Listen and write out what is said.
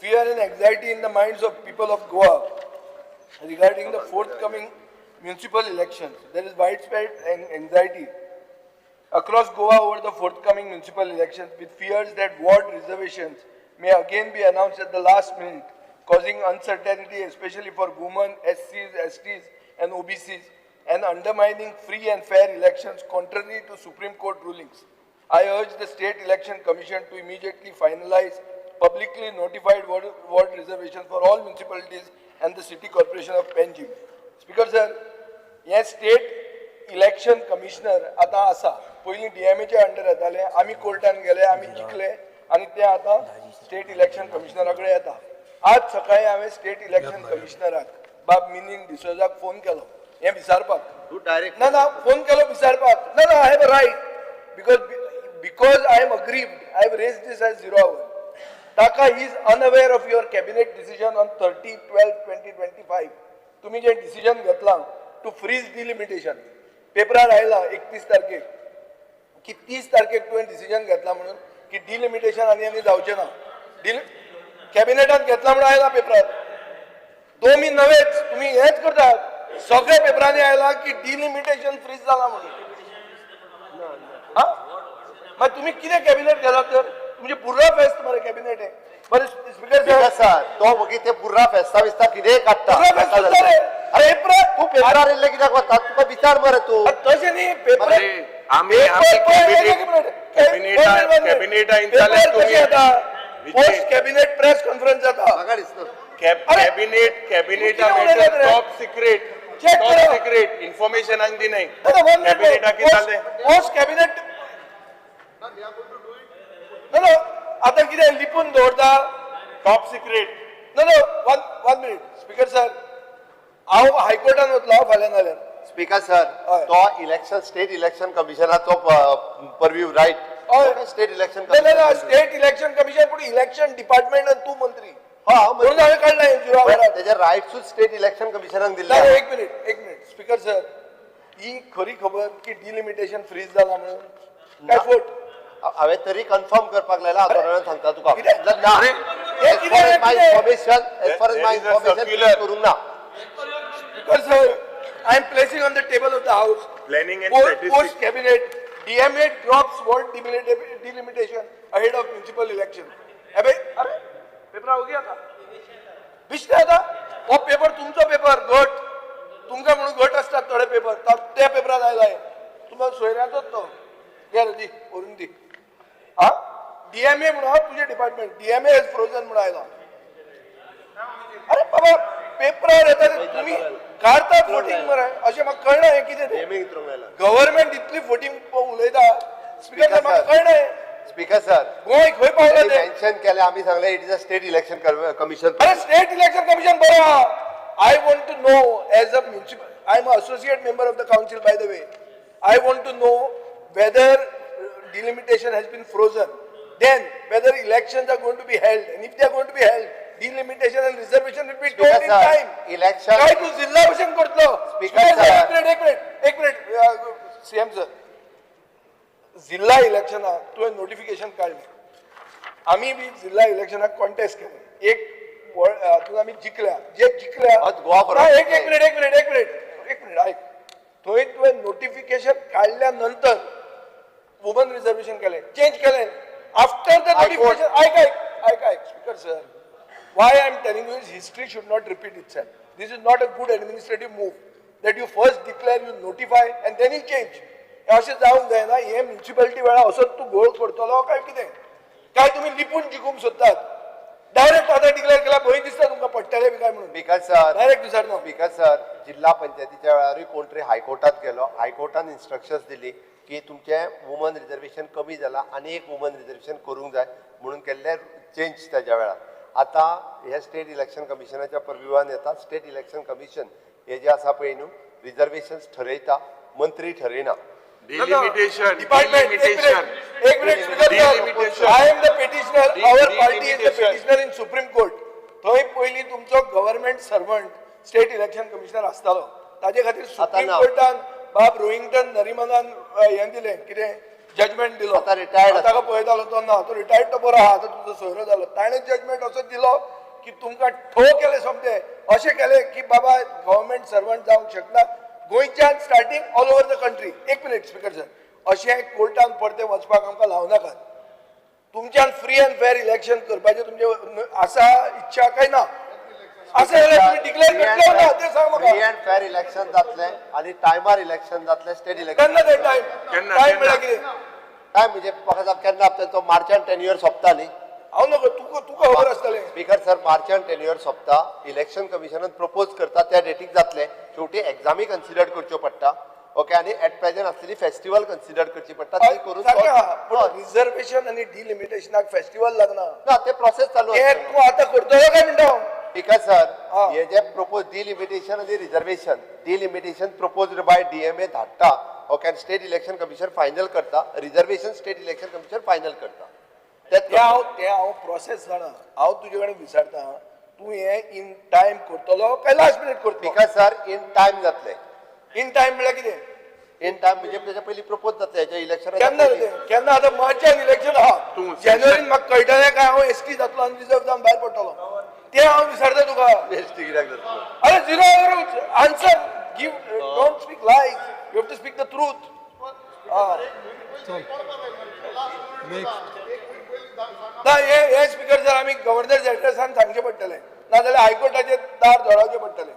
fear and anxiety in the minds of people of Goa regarding the forthcoming municipal elections. There is widespread anxiety across Goa over the forthcoming municipal elections, with fears that ward reservations may again be announced at the last minute, causing uncertainty especially for women, SCs, STs and OBCs, and undermining free and fair elections contrary to Supreme Court rulings. I urge the State Election Commission to immediately finalize publicly notified ward reservations for all municipalities and the City Corporation of Panjim. Speaker sir, हे state election commissioner आतां आसा. पयलीं डीएमएच्या under येताले. आमी कोर्टान गेले, आमी जिखले आनी ते आतां स्टेट इलेक्शन कमिशनरा कडेन येता. आज सकाळी हांवें स्टेट इलेक्शन कमिशनराक बाब मिनीन डिसोजाक फोन केलो हें विचारपाक. तूं डायरेक्ट ना ना, फोन केलो विचारपाक. ना ना, I have a right because I am aggrieved. I have raised this as Zero Hour. ताका, he is unaware of your cabinet decision on 30/12/2025. तुम्ही जे डिसिजन घेतला टू फ्रीज डिलिमिटेशन, पेपरार आयला 31 तारखेक की 30 तारखेक तुवें डिसिजन घेतला म्हणून की डिलिमिटेशन आनी आनी जावचें ना. डिल कॅबिनेटान घेतला म्हणून आयला पेपरार. दोमी नवेच, तुम्ही हेच करतात. सगळ्या पेपरांनी आयला की डिलिमिटेशन फ्रीज जाला म्हणून. हा, मागीर तुम्ही कितें कॅबिनेट केला तर? तुमचे बुर्रा फेस्त मरे कॅबिनेट हे. बरें स्पीकर. स्पीकर सर, तो मागीर ते बुर्रा फेस्ता बिस्ता कितेंय काडटा. बुर्रा फेस्त सुद्दां रे. अरे पेपर तूं पेपरार येयल्लें कित्याक वता? तुका विचार मरे तूं. तशें न्ही, पेपर अरे, आमी आमी कॅबिनेटान जाल्यार तुमी पोस्ट कॅबिनेट प्रेस कॉन्फरन्स जाता. म्हाका दिसता अरे, कॅबिनेट कॅबिनेटा कितें उलयतात रे? Top secret. Check top करा. सिक्रेट इन्फॉर्मेशन आनी दिनाय. कॅबिनेटा कितें जालें? पोस्ट कॅबिनेट ना ना, आता कितें लिपून दवरता? Top secret. No no, one minute, Speaker sir. हांव हायकोर्टान वतलो हांव फाल्यां नाल्यार. स्पीकर सर, हय. तो इलेक्शन स्टेट इलेक्शन कमिशनाचो परव्यू, रायट? हय. स्टेट इलेक्शन ना ना ना, स्टेट इलेक्शन कमिशन, पूण इलेक्शन डिपार्टमेंट तूं मंत्री म्हणून हांवें काडला हें झिरो आवरार. तेजे रायट्सूच स्टेट इलेक्शन कमिशनाक दिल्ले. ना, एक मिनिट, एक मिनिट, स्पीकर सर. ही खरी खबर की डिलिमिटेशन फ्रीज जाला म्हणून, काय फोट? हांवें तरी कन्फर्म करपाक लायला, हांव थोड्या वेळान सांगता तुका. कितें? ना. हे एज कितें? फार एज my कितें? Information, as far as my There is a information, circular. करूंक ना. Because sir, I am placing on the table of the house. Planning and Post, statistics. Post cabinet, DMA drops ward delimitation ahead of municipal election. अबे, अरे, paper हो गया था. बेश्टे आता हो paper तुमचो पेपर घट तुमकां म्हणून घट असतात थोडे पेपर. त्या पेपरात आयलाय. तुमकां सोयऱ्याचोच तो. घे रे, दी व्हरून दी. हा, डीएमए म्हणून हा तुझे डिपार्टमेंट, डीएमए is frozen म्हणून आयला. अरे बाबा, पेपरार येता ते तुम्ही काडतात फोटींग मरे. अशें म्हाका कळना हें कितें तें. डीएमए उतरूंक लायला. गव्हर्मेंट इतली फोटींग उलयता, स्पीकर, म्हाका कळना हें. स्पीकर सर, गोंय खंय पावला ते? मेन्शन केलें, आमी सांगलें, it is a State Election Commission. अरे, स्टेट इलेक्शन कमिशन बरो आहा. I want to know as a municipal, I am associate member of the council, by the way. I want to know whether delimitation has been frozen, then whether elections are going to be held, and if they are going to be held, delimitation and reservation will be Speaker told in sir, time. Election- काय तू जिल्हा भशेन करतलो? Speaker sir. एक minute, एक minute, एक minute, CM sir. जिल्हा इलेक्शनाक तुवें नोटिफिकेशन काडलें. आमी बी जिल्हा इलेक्शनाक कॉन्टेस्ट केलें. एक हातूंत आमी जिखल्या, जे जिखल्या हय, गोवा बरोबर. ना, एक एक मिनिट, एक मिनिट, एक मिनिट, एक मिनिट, ऐक. थंय तुवें नोटिफिकेशन काडल्या नंतर वुमन रिझर्वेशन केलें, चेंज केलें after the High Court. Notification. ऐक ऐक ऐक ऐक, Speaker sir. Why I am telling you is history should not repeat itself. This is not a good administrative move that you first declare, you notify and then you change. हे अशें जावंक जायना. हे municipality वेळार असोच तूं घोळ करतलो काय कितें? काय तुमी लिपून जिखूंक सोदतात? डायरेक्ट आतां डिक्लेअर केला, भंय दिसता तुमकां पडटले बी काय म्हणून. स्पीकर सर, डायरेक्ट विचारना. स्पीकर सर, जिल्हा पंचायतीच्या वेळारूय कोण तरी हायकोर्टात गेलो. हायकोर्टान इन्स्ट्रक्शन्स दिली की तुमचें वुमन रिजर्वेशन कमी जाला आनी एक वुमन रिजर्वेशन करूंक जाय म्हणून केल्ले चेंज त्याच्या वेळार. आतां हे स्टेट इलेक्शन कमिशनाच्या परव्युवान येता. स्टेट इलेक्शन कमिशन हे जे आसा पळय न्हू, रिजर्वेशन्स ठरयता, मंत्री ठरयना. Delimitation. Department, एक Delimitation. Minute, एक minute, speaker. Delimitation. I am the petitioner. Our party is the Delimitation. Petitioner in Supreme Court. थंय पयलीं तुमचो government servant State Election Commissioner आसतालो. ताजे खातीर सुप्रीम ना. कोर्टान बाब रोहिंगटन नरिमनान हें दिलें, कितें, जजमेंट दिलो. आतां retired आसा. ताका पळयतालो तो. ना, तो रिटायर्ड तो बरो आहा. आतां तुजो सोयरो जालो. ताणें जजमेंट असो दिलो. की तुमकां ठो केले सोमते, अशें केलें की बाबा गव्हर्मेंट सर्वंट जावंक शकना गोंयच्यान starting all over the country. एक मिनिट स्पीकर सर, अशें कोर्टान परतें वचपाक आमकां लावं नाकात. तुमच्यान फ्री अँड फेर इलेक्शन करपाचें तुमचें आसा इच्छा काय ना? आसा जाल्यार तुमी डिक्लेअर करतले ना तें सांग फ्री म्हाका. अँड फेर इलेक्शन जातलें आनी टायमार इलेक्शन जातलें, स्टेट इलेक्शन. केन्ना तें टायम? केन्ना, टायम केन्ना? म्हळ्यार कितें? टायम म्हणजे म्हाका सांग केन्ना तेंचो मार्चान टेन्युअर सोंपता न्ही. हांव नको, तुका तुका खबर आसतलें. स्पीकर सर, मार्चान टेन्युअर सोंपता, इलेक्शन कमिशनान प्रपोज करता त्या डेटीक जातलें. शेवटी एग्जामी कन्सिडर करच्यो पडटा, ओके, आनी एट प्रेझेंट आसलेली फेस्टिवल कन्सिडर करची पडटा, ती करून. सारकें आहा, पूण रिझर्वेशन आनी डिलिमिटेशनाक फेस्टिवल लागना. ना, ते प्रोसेस चालू तें आसता. तूं आतां करतलो काय म्हणटा हांव? स्पीकर सर, हा. हे जे प्रपोज डिलिमिटेशन आनी reservation, delimitation proposed by DMA धाडटा, ओके, आनी स्टेट इलेक्शन कमिशन फायनल करता, reservation state election commission final करता. तेच तें हांव प्रोसेस जाणा. हांव तुजे कडेन विचारता, तूं हें इन टायम करतलो काय लास्ट मिनीट करतलो? स्पीकर सर, इन टायम जातले. इन टायम म्हळ्यार कितें? इन टायम म्हणजे तेच्या पयलीं प्रपोज जातले हेच्या केन्ना इलेक्शना. जातलें? केन्ना? आतां मार्चान इलेक्शन आहा. तूं जानेवारीन म्हाका कळटलें काय हांव एस टी जातलो आनी रिजर्व जावन भायर पडटलो तें हांव विचारता तुका. एस टी कित्याक जातलो? अरे, zero hour answer give, don't speak lies, you have to speak the truth. ना, हे हे स्पीकर सर, आमी गव्हर्नर एड्रेसान सांगचें पडटलें, नाजाल्यार हायकोर्टाचें दार धोडावचें पडटलें.